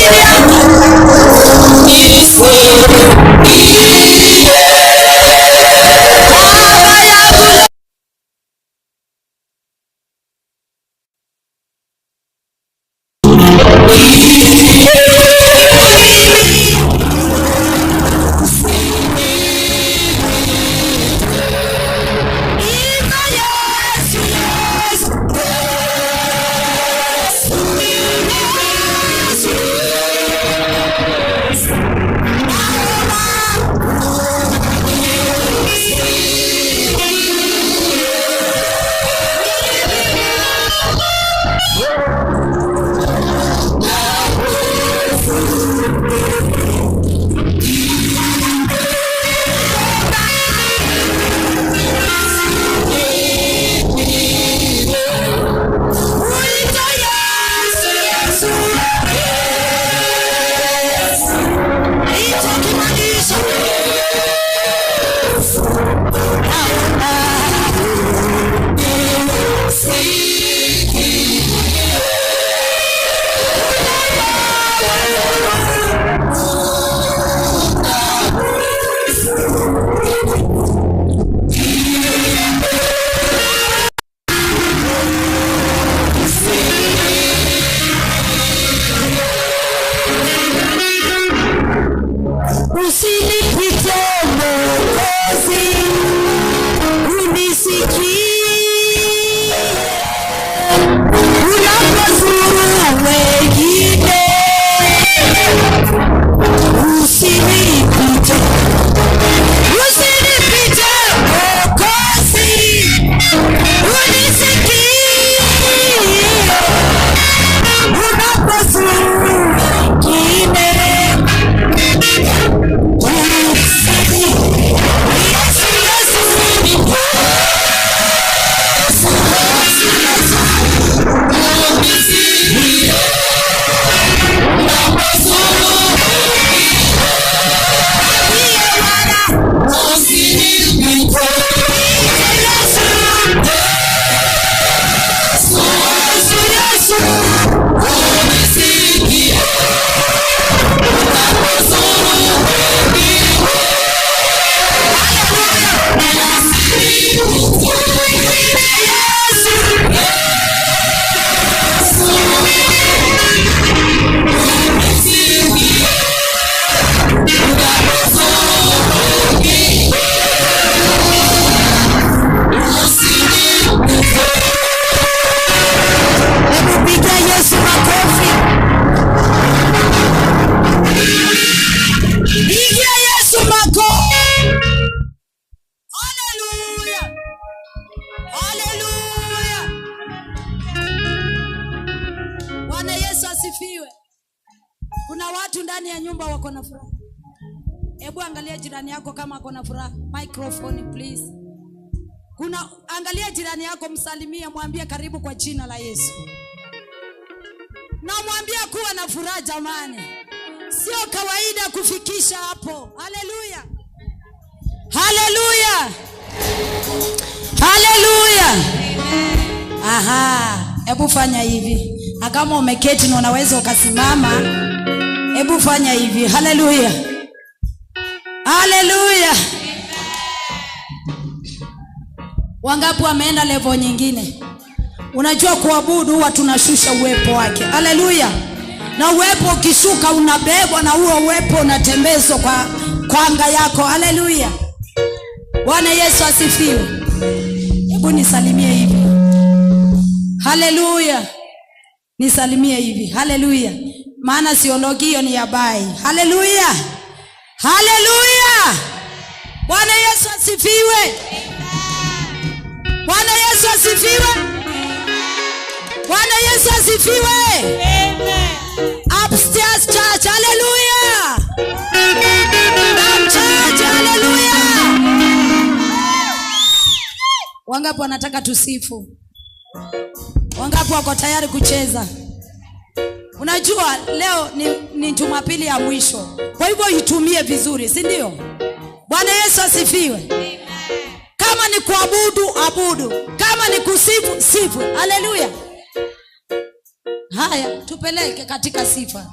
ajili yako. Baba yangu Usinipite Mwokozi, unisikie unapozuru wengine. Usinipite, usinipite Mwokozi, unisikie unapozuru wengine. Hebu piga Yesu makofi. Piga Yesu makofi. Haleluya. Haleluya. Bwana Yesu asifiwe. Kuna watu ndani ya nyumba wako na furaha. Hebu angalia jirani yako kama ako na furaha. Microphone please. Kuna angalia jirani yako, msalimie, mwambie karibu kwa jina la Yesu. Na mwambie kuwa na furaha jamani. Sio kawaida kufikisha hapo. Haleluya. Haleluya. Haleluya. Aha, hebu fanya hivi. Na kama umeketi na unaweza ukasimama, hebu fanya hivi. Haleluya. Haleluya. Wangapi wameenda level nyingine? Unajua kuabudu huwa tunashusha uwepo wake. Haleluya. Na uwepo ukishuka unabebwa na huo uwepo unatembezwa kwa anga yako. Haleluya. Bwana Yesu asifiwe. Hebu nisalimie hivi. Haleluya. Nisalimie hivi. Haleluya. Maana siondoki, hiyo ni ya bai. Haleluya. Haleluya. Bwana Yesu asifiwe. Bwana Yesu asifiwe. Bwana Yesu asifiwe. Upstairs church, haleluya. Down church, haleluya. Wangapi wanataka tusifu? Wangapi wako tayari kucheza? Unajua leo ni Jumapili ya mwisho. Kwa hivyo itumie vizuri, si ndio? Bwana Yesu asifiwe. Kama ni kuabudu, abudu. Kama ni kusifu, sifu. Haleluya. Haya, tupeleke katika sifa.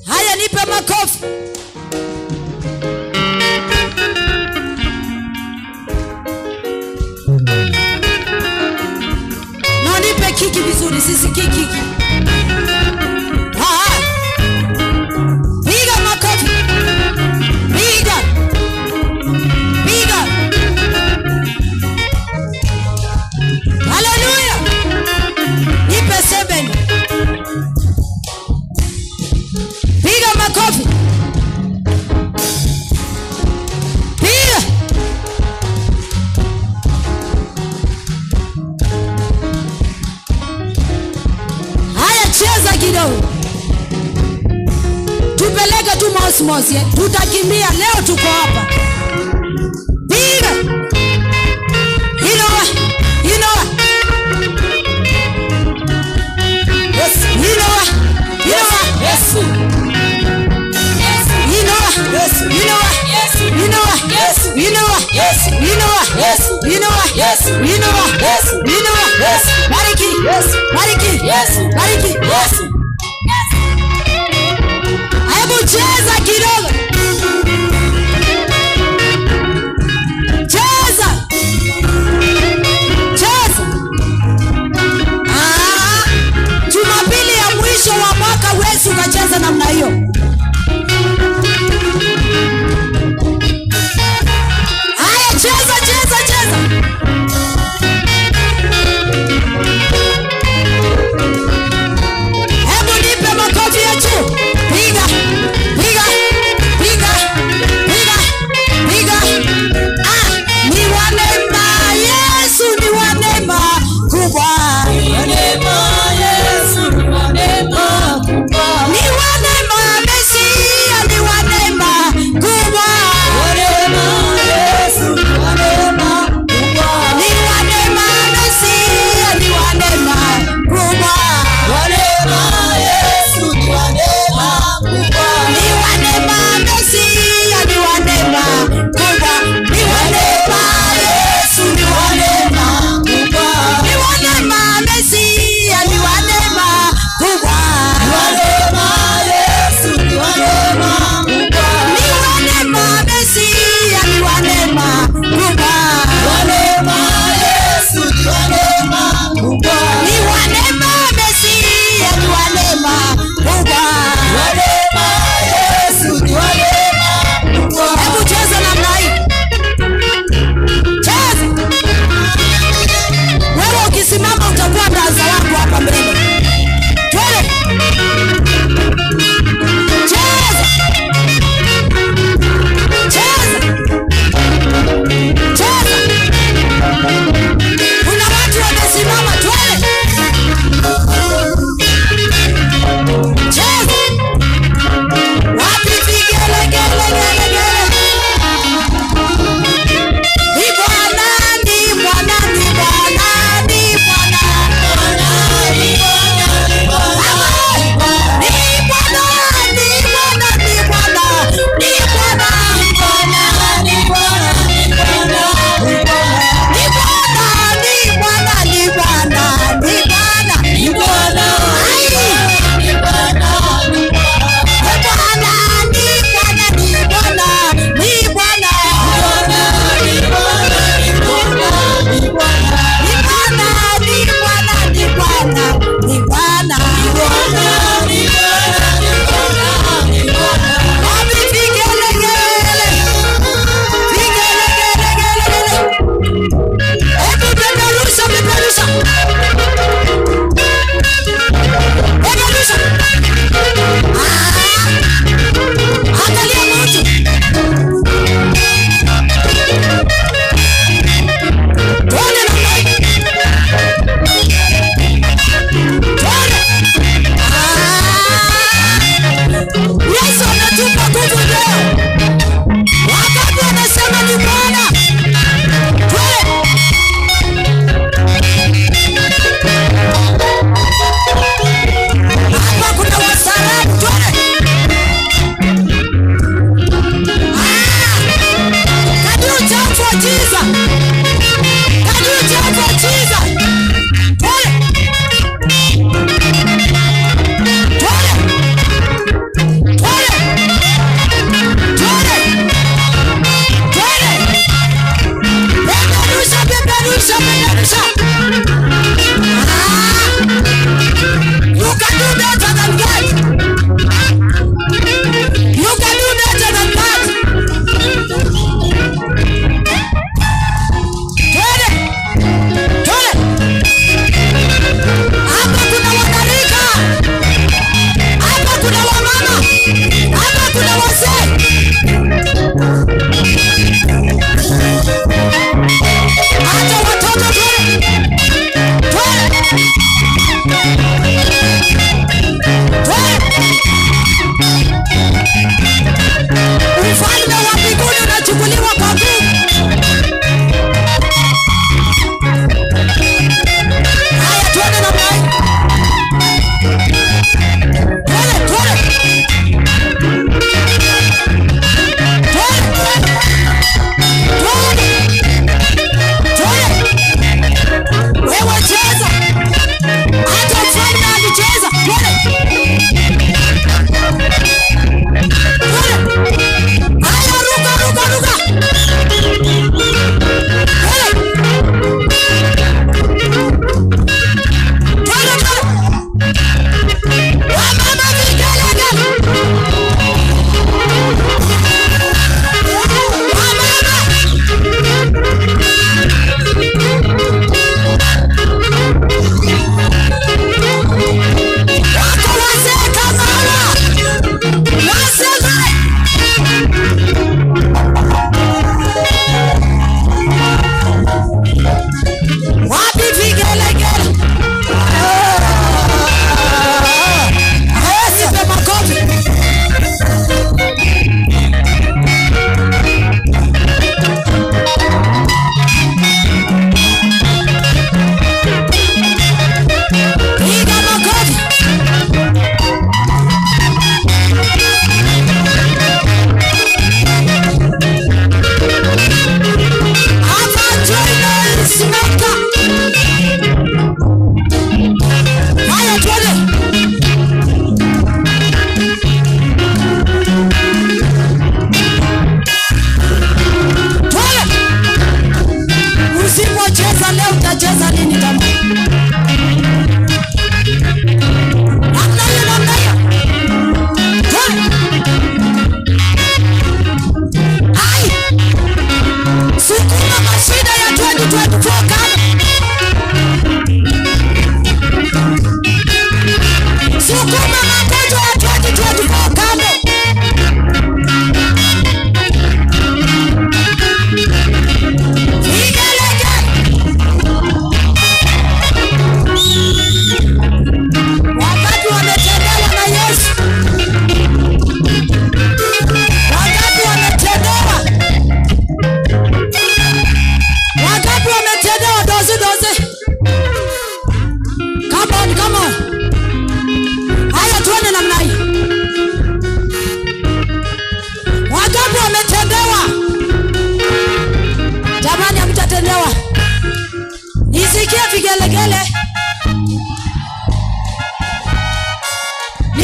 Haya, nipe makofi. Na nipe kiki vizuri, sisi kiki. Piga makofi. Piga. Piga. Haleluya. Nipe 7. Piga makofi. Piga. Haya, cheza kidogo. Tupeleke tu mosmos, tutakimbia leo, tuko hapa. Piga. Inua. Inua. Yes. Inua. Inua. Yes. Inua. Yes. Inua. Inua. Yes. Inua. Yes. Inua. Yes. Inua. Yes. Inua. Yes. Inua. Yes. Bariki. Yes. Bariki. Yes. Bariki. Yes. Hebu cheza kidogo. Cheza. Cheza. Jumapili ya mwisho wa mwaka huwezi ukacheza namna hiyo. Haya, cheza cheza cheza. Hebu nipe makofi ya juu. Piga, piga, piga, piga, piga. Ni wa neema, Yesu ni wa neema kubwa. Ni wa neema, Yesu ni wa neema kubwa. Ni wa neema.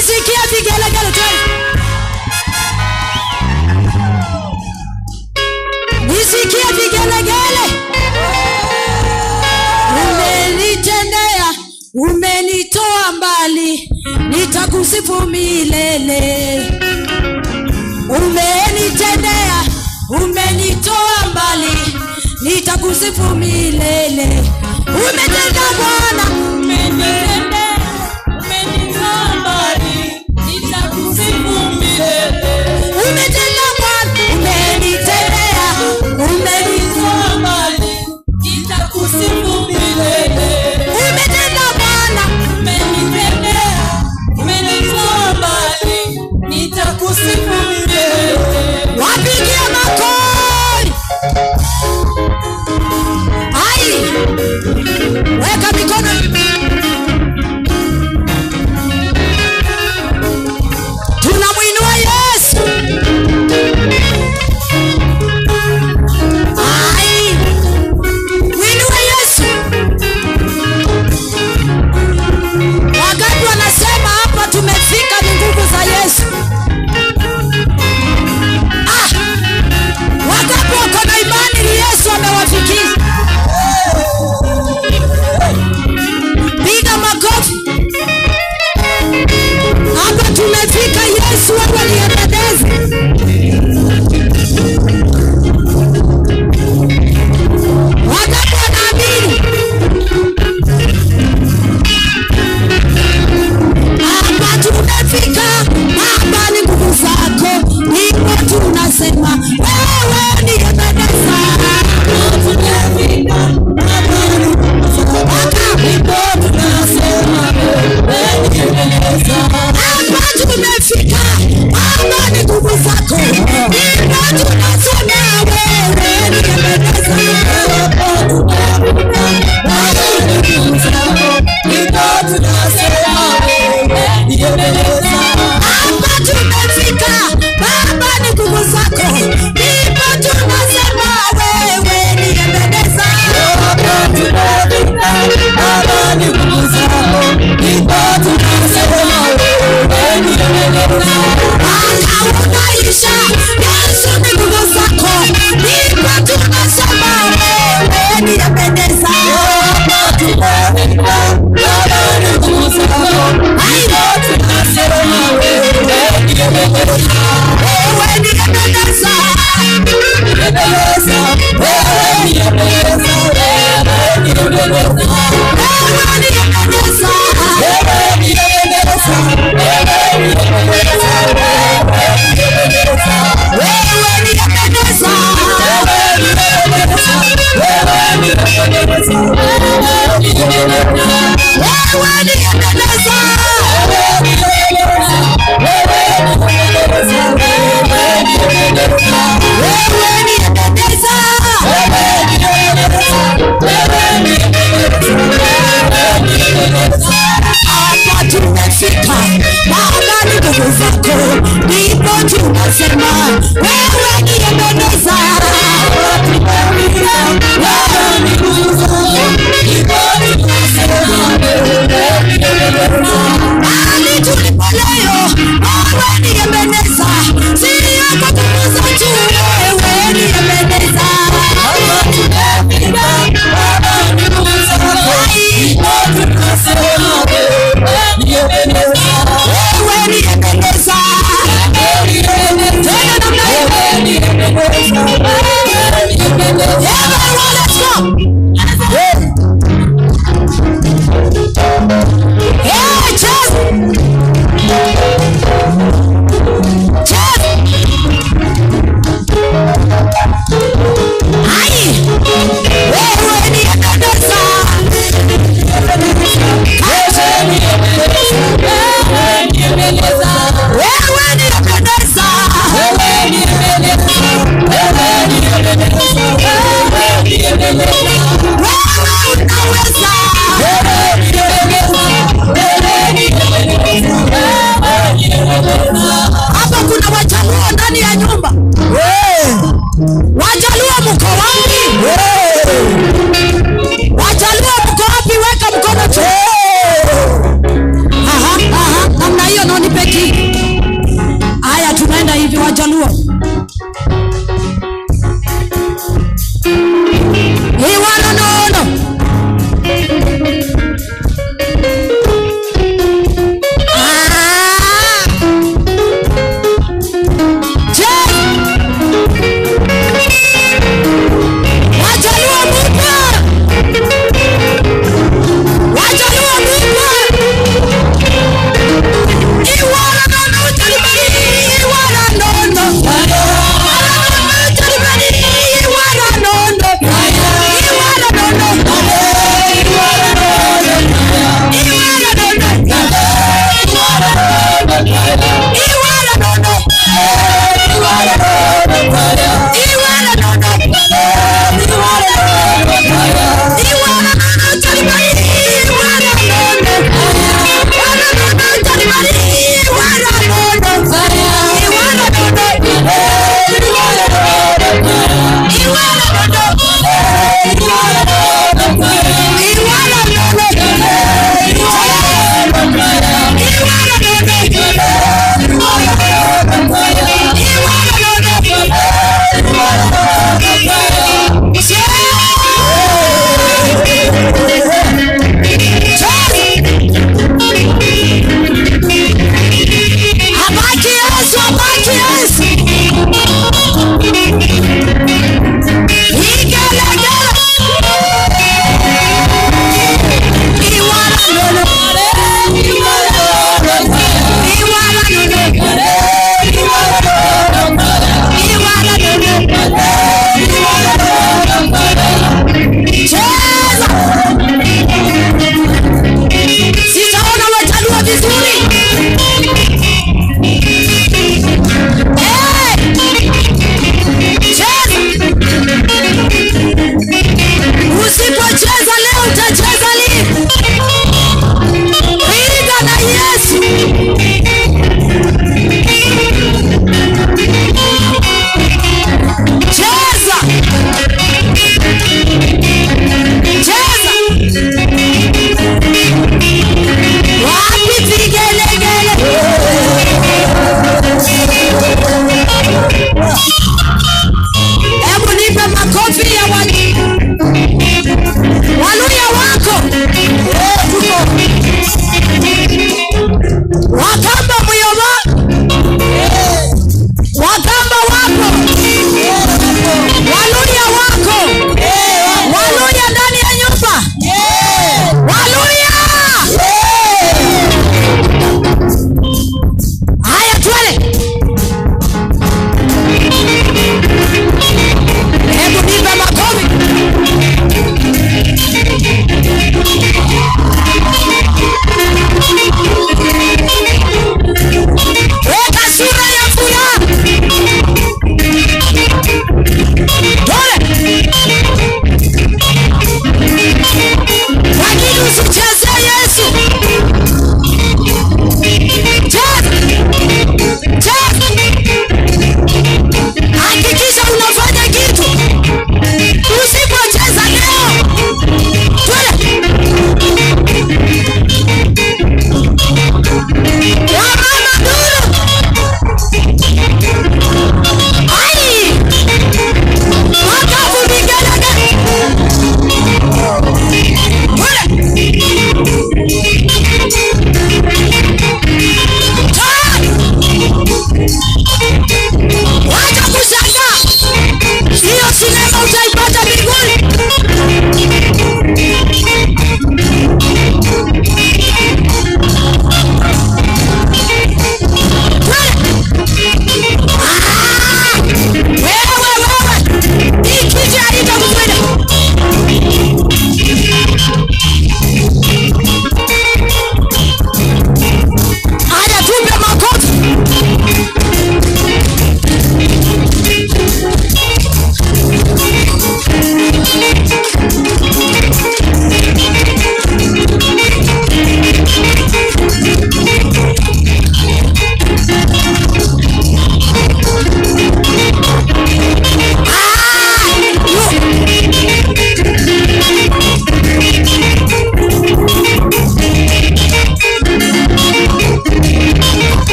Nisikie vigelegele tena. Nisikie vigelegele. Umenitendea, umenitoa mbali, nitakusifu milele. Umenitendea, umenitoa mbali, nitakusifu milele. Umetenda Bwana, Umenitendea, umenitoa mbali, nitakusifu milele. Umetenda Bwana, umenitendea, Umenitoa mbali, nitakusifu milele. umetenda Bwana, Umenitendea, umenitoa mbali, nitakusifu milele. Wapigie makofi. Ai, weka mikono. Tunamuinua Yesu. Ai, muinue Yesu. Wakati wanasema hapa tumefika ni nguvu za Yesu. Wangapi wako na imani ni Yesu amewafikia? Piga makofi. Hapa tumefika, Yesu wewe ni Ebeneza. Wangapi wanaamini? Hapa tumefika, hapa ni nguvu zako, ndipo tunasema wewe ni Ebeneza. Hapa tumefika, hapa ni nguvu zako, ndipo tunasema wewe ni Ebeneza. Hapa tumefika, Baba ni nguvu zako, ndipo tunasema wewe ni Ebeneza. Akaunaisha, Yesu ni nguvu zako, ndipo tunasema wewe ni Ebeneza. Wewe ni Ebeneza. Wewe ni Ebeneza. Wewe ni Ebeneza. Wewe ni Ebeneza. Wewe ni Ebeneza. Hapa tumefika, Baba ni nguvu zako, ndipo tunasema wewe ni Ebeneza. Mahali tulipo leo, wewe ni Ebeneza, sio kwa nguvu zetu, wewe ni Ebeneza. Wewe ni Ebeneza. Tena namna hiyo. Everyone, let's go. Hey, cheza. Cheza. Ai. Wewe ni Ebeneza. Wewe ni Ebeneza. Wewe unaweza. Hapa kuna Wajaluo ndani ya nyumba. Wajaluo mko wapi? Wajaluo mko wapi? Weka mkono juu. Aha, aha, namna hiyo na unipe